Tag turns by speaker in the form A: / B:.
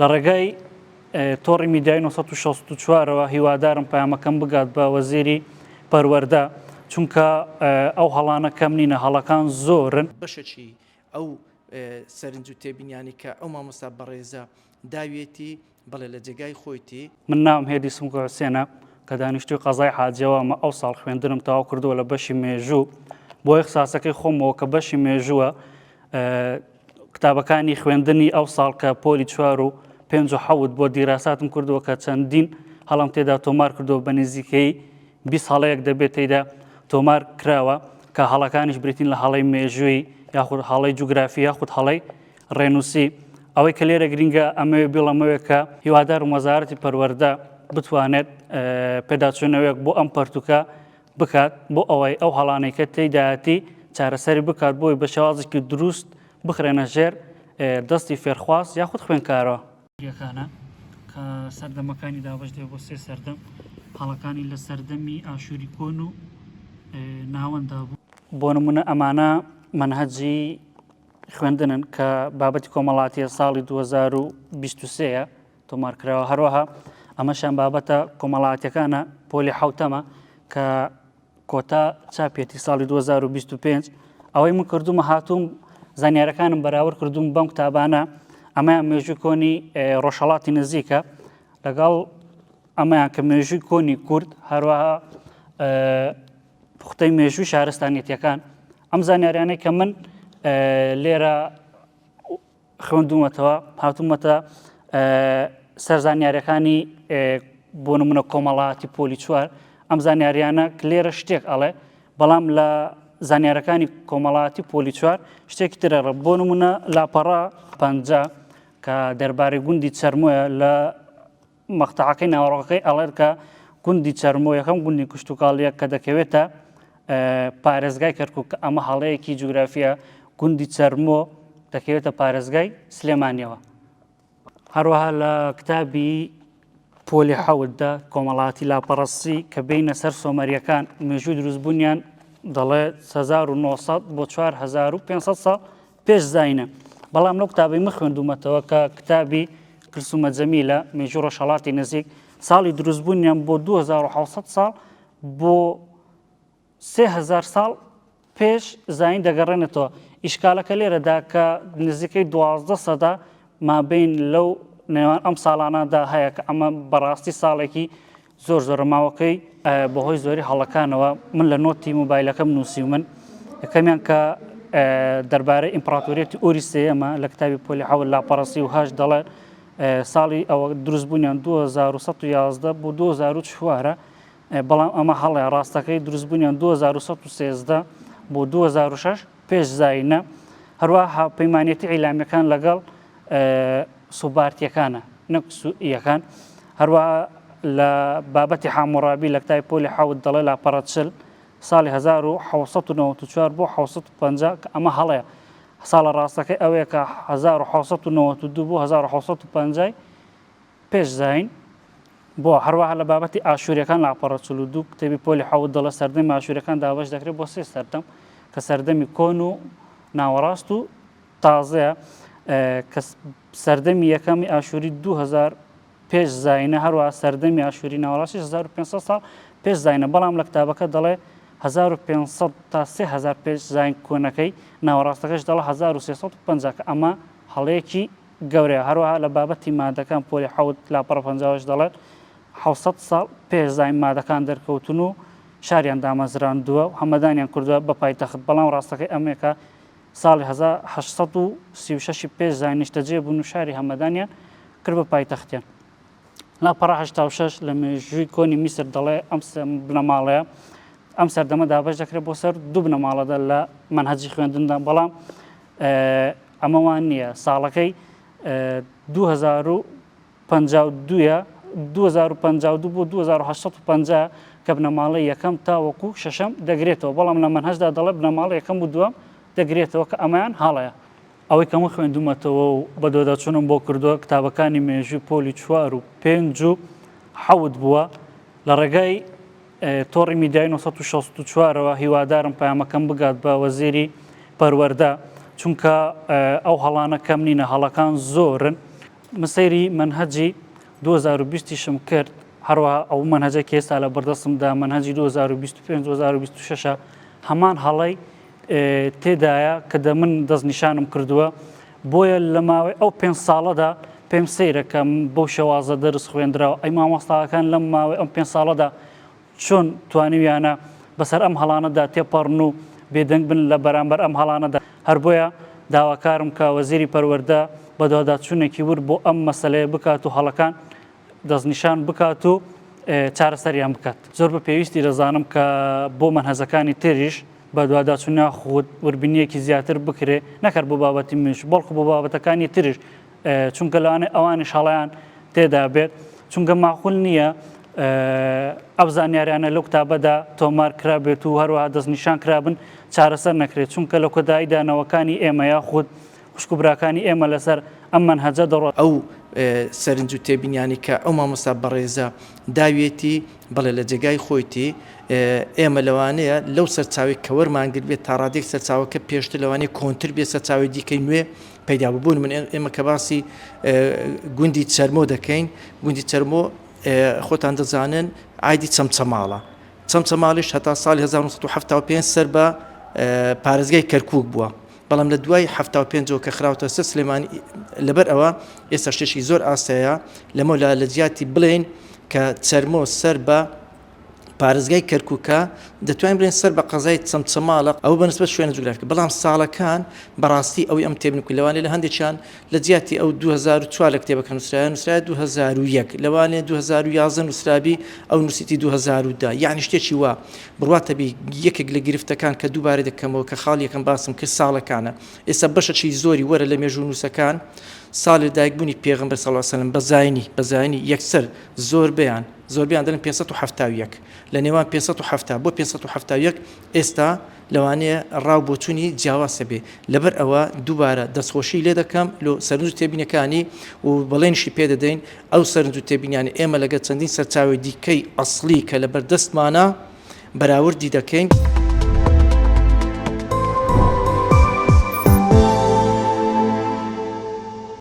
A: لە ڕێگای تۆڕی میدیایی 964ەوە هیوادارم پەیامەکەم بگات بە وەزیری پەروەردە چونکە ئەو هەڵانە کەم نینە هەڵەکان زۆرن.
B: بەشێکی ئەو سەرنج و تێبینیانەی کە ئەو مامۆستا بەڕێزە داویەتی، بەڵێ لە جێگای خۆیتی.
A: من ناوم هێدی سمکۆ حوسێنە کە دانیشتووی قەزای حاجیەوامە ئەوساڵ خوێندنم تەواو کردووە لە بەشی مێژوو بۆ ئیخساسەکەی خۆمەوە کە بەشی مێژووە قوتابەکانی خوێندنی ئەو ساڵ کە پۆلی چوار و پێنج و حەوت بۆ دیراساتم کردووە کە چەندین هەڵم تێدا تۆمار کردووە بە نزیکەی 20 هەڵەیەک دەبێت تێدا تۆمار کراوە کە هەڵەکانیش بریتین لە هەڵەی مێژووی یاخود هەڵەی جوگرافی یاخود هەڵەی ڕێنووسی ئەوەی کە لێرە گرنگە ئەمەوێ بیڵەمەوێ کە هیوادارم وەزارەتی پەروەردە بتوانێت پێداچوونەوەیەک بۆ ئەم پەرتوکە بکات بۆ ئەوەی ئەو هەڵانەی کە تێیدایەتی چارەسەری بکات بۆی بە شێوازێکی دروست بخرێنە ژێر دەستی فێرخواز یاخود خوێندکارەوە. یەکانە کە سەردەمەکانی دابەش دەبێت بۆ سێ سەردەم، هەڵەکانی لە سەردەمی ئاشووری کۆن و ناوەندا بوو. بۆ نموونە ئەمانە مەنهەجی خوێندنن کە بابەتی کۆمەڵاتیە ساڵی 2023 ە تۆمار کراوە هەروەها ئەمەشیان بابەتە کۆمەڵاتیەکانە پۆلی حوتەمە کە کۆتا چاپێتی ساڵی 2025 ئەوەی من کردومە هاتووم زانیارەکانم بەراورد کردوم بەم قوتابانە ئەمەیان مێژووی کۆنی ڕۆژهڵاتی نزیکە لەگەڵ ئەمەیان کە مێژووی کۆنی کورد هەروەها پوختەی مێژووی شارستانیەتەکان ئەم زانیاریانەی کە من لێرە خوێندوومەتەوە هاتوومەتە سەر زانیاریەکانی بۆ نمونە کۆمەڵاتی پۆلی چوار ئەم زانیاریانە لێرە شتێک ئەڵێ بەڵام لە زانیارەکانی کۆمەڵاتی پۆلی چوار شتێکی ترە بۆ نمونە لاپەڕە پ کە دەربارەی گوندی چەرمۆیە لە مەقتەعەکەی ناوەڕۆکەکەی ئەڵێت کە گوندی چەرمۆ یەکەم گوندی کشتوکاڵیە کە دەکەوێتە پارێزگای کەرکک کە ئەمە هەڵەیەکی جوگرافیە گوندی چەرمۆ دەکەوێتە پارێزگای سلێمانیەوە هەروەها لە کتابی پۆلی حەوتدا کۆمەڵاتی لاپەڕەسی کە بینە سەر سۆمەریەکان مێژوو دروستبوونیان دەڵێ 1900 بۆ 4500 ساڵ پێش زاینە بەڵام لەو کتابەی من خوێندومەتەوە کە کتابی کلسومە جەمیلە مێژوو ڕۆژهەڵاتی نزیک ساڵی دروستبوونیان بۆ 2700 ساڵ بۆ 3000 ساڵ پێش زین دەگەڕێنێتەوە ئیشکالەکە لێرەدا کە نزیکەی دوازدە سەدا مابین لەو نێوان ئەم ساڵانەدا هەیە کە ئەمە بەڕاستی ساڵێکی زۆر زۆرە ماوەکەی بەهۆی زۆری هەڵەکانەوە من لە نۆتی موبایلەکەم نووسیومن یەکەمیان کە دەربارەی ئیمپراتۆریەتی ئوری سێیەمە لە کتابی پۆلی حەوت لاپەڕە 38 دەڵێ ساڵی ئەوە دروستبوونیان 2111 بۆ 2004 بەڵام ئەمە هەڵەیە ڕاستەکەی دروستبوونیان 2113 بۆ 2006 پێش زاینە هەروە هاوپەیمانێتی عیلامیەکان لەگەڵ سوبارتیەکانە نەک سوئیەکان هەروەها لە بابەتی حاموڕابی لە کتابی پۆلی حەوت دەڵێ لاپەڕە 40 ساڵی 1794 بۆ 750 کە ئەمە هەڵەیە ساڵە ڕاستەکەی ئەوەیە کە 1792 بۆ 1750 پێش زین بۆ هەروەها لە بابەتی ئاشووریەکان لاپەڕە 42 کتێبی پۆلی حەوت دەڵێ سەردەمی ئاشووریەکان دابەش دەکرێت بۆ سێ سەردەم کە سەردەمی کۆن و ناوەڕاست و تازەیە کە سەردەمی یەکەمی ئاشووری 2000 پێش زاینە هەروە سەردەمی ئاشووری ناوەڕاستی 1500 ساڵ پێش زاینە بەڵام لە کتابەکە دەڵێ 1500 تا 3000 پێش زین کۆنەکەی ناوەڕاستەکەش دەڵێ 1350 کە ئەمە هەڵەیەکی گەورەیە هەروەها لە بابەتی مادەکان پۆلی حەوت لاپەڕە 50 دەڵێت 600 ساڵ پێش زین مادەکان دەرکەوتن و شاریان دامەزراندووە و هەمەدانیان کردووە بە پایتەخت بەڵام ڕاستەکەی ئەمێکە ساڵی 1836 ی پێش زاین نیشتەجێ بوون و شاری هەمەدانیان کرد بە پایتەختیان. لاپەڕە 86 لە مێژووی کۆنی میسر دەڵێ ئەم بنەماڵەیە ئەم سەردەمە دابەش دەکرێت بۆ سەر دوو بنەماڵەدا لە مەنهەجی خوێندندا بەڵام ئەمە وان نییە ساڵەکەی 2000 52 ە، 2052 بۆ 2850 کە بنەماڵەی یەکەم تاوەکو شەشەم دەگرێتەوە، بەڵام لە مەنهەجدا دەڵێ بنەماڵەی یەکەم و دووەم دەگرێتەوە کە ئەمەیان هەڵەیە. ئەوەی کە من خوێندوومەتەوە و بەدواداچوونم بۆ کردووە کتابەکانی مێژووی پۆلی چوار و پێنج و حەوت بووە لە ڕێگای تۆڕی میدیایی 964ەوە هیوادارم پەیامەکەم بگات بە وەزیری پەروەردە چونکە ئەو هەڵانە کەم نینە هەڵەکان زۆرن. من سەیری مەنهەجی 2020 یشم کرد، هەروەها ئەو مەنهەجەی کە ئێستا لە بەردەستمدا مەنهەجی 2025 2026 هەمان هەڵەی تێدایە کە دە من دەستنیشانم کردووە، بۆیە لە ماوەی ئەو پێنج ساڵەدا پێم سەیرە کە بەو شێوازە دەرس خوێندراوە، ئەی مامۆستاکان لەم ماوەی ئەم پێنج ساڵەدا چۆن توانیویانە بەسەر ئەم هەڵانەدا تێپەڕن و بێدەنگ بن لە بەرامبەر ئەم هەڵانەدا؟ هەر بۆیە داواکارم کە وەزیری پەروەردە بەدواداچوونێکی ورد بۆ ئەم مەسەلەیە بکات و هەڵەکان دەستنیشان بکات و چارەسەریان بکات. زۆر بە پێویستی دەزانم کە بۆ مەنهەجەکانی تریش بەدواداچوون یاخود وردبینییەکی زیاتر بکرێ، نەک هەر بۆ بابەتی منیش بەڵکو بۆ بابەتەکانی تریش، چونکە لەوانەیە ئەوانیش هەڵەیان تێدا بێت، چونکە ماقول نییە ئەو زانیاریانە لەو کتابەدا تۆمار کرابێت و هەروەها دەستنیشان کرابن چارەسەر نەکرێت، چونکە لە کۆتاییدا نەوەکانی ئێمە یاخود خوشک و براکانی ئێمە لەسەر ئەم مەنهەجە دەڕۆن.
B: ئەو سەرنج و تێبینیانەی کە ئەو مامۆستا بەڕێزە داویەتی، بەڵێ لە جێگای خۆیتی، ئێمە لەوانەیە لەو سەرچاوەی کە وەرمان گرتبێت تا ڕادەیەک سەرچاوەکە پێشتر لەوانەیە کۆنتر بێت سەرچاوەی دیکەی نوێ پەیدا بوو. بۆ نموونە ئێمە کە باسی گوندی چەرمۆ دەکەین، گوندی چەرمۆ خۆتان دەزانن ئایدی چەمچەماڵە. چەمچەماڵیش هەتا ساڵی 1975 سەر بە پارێزگای کەرکووک بووە. بەڵام لە دوای 75 ەوە کە خراوتە سەر سلێمانی لەبەر ئەوە ئێستا شتێکی زۆر ئاسایە لەمەولا لە جیاتی بڵێین کە چەرمۆ سەر بە پارێزگای کەرکووکە، دەتوانین بڵێین سەر بە قەزای چەمچەماڵە، ئەوە بە نسبەت شوێنە جوگرافیکە، بەڵام ساڵەکان بەڕاستی ئەوەی ئەم تێبینی بکەین لەوانەیە لە هەندێکیان لە جیاتی ئەو 2004 لە کتێبەکە نووسرایە نووسرایە 2001 لەوانەیە 2011 نووسرابی ئەو نووسیتی 2010 یعنی شتێکی وا بڕواتە بی یەکێک لە گرفتەکان کە دووبارە دەکەمەوە کە خاڵی یەکەم باسم کرد ساڵەکانە ئێستا بەشەکی زۆری وەرە لە مێژوونووسەکان ساڵی دایکبوونی پێغەمبەر صلی الله علیه و سلم بە زاینی بە زاینی یەکسەر زۆربەیان زۆربەیان دەڵێن 571 لە نێوان 570 بۆ 571 ئێستا لەوانەیە ڕاو بۆچوونی جیاواز هەبێ لەبەر ئەوە دووبارە دەستخۆشی لێ دەکەم لۆ سەرنج و تێبینەکانی و بەڵێنیشی پێ دەدەین ئەو سەرنج و تێبینیانە ئێمە لەگەڵ چەندین سەرچاوەی دیکەی ئەسڵی کە لەبەردەستمانە بەراوردی دەکەین.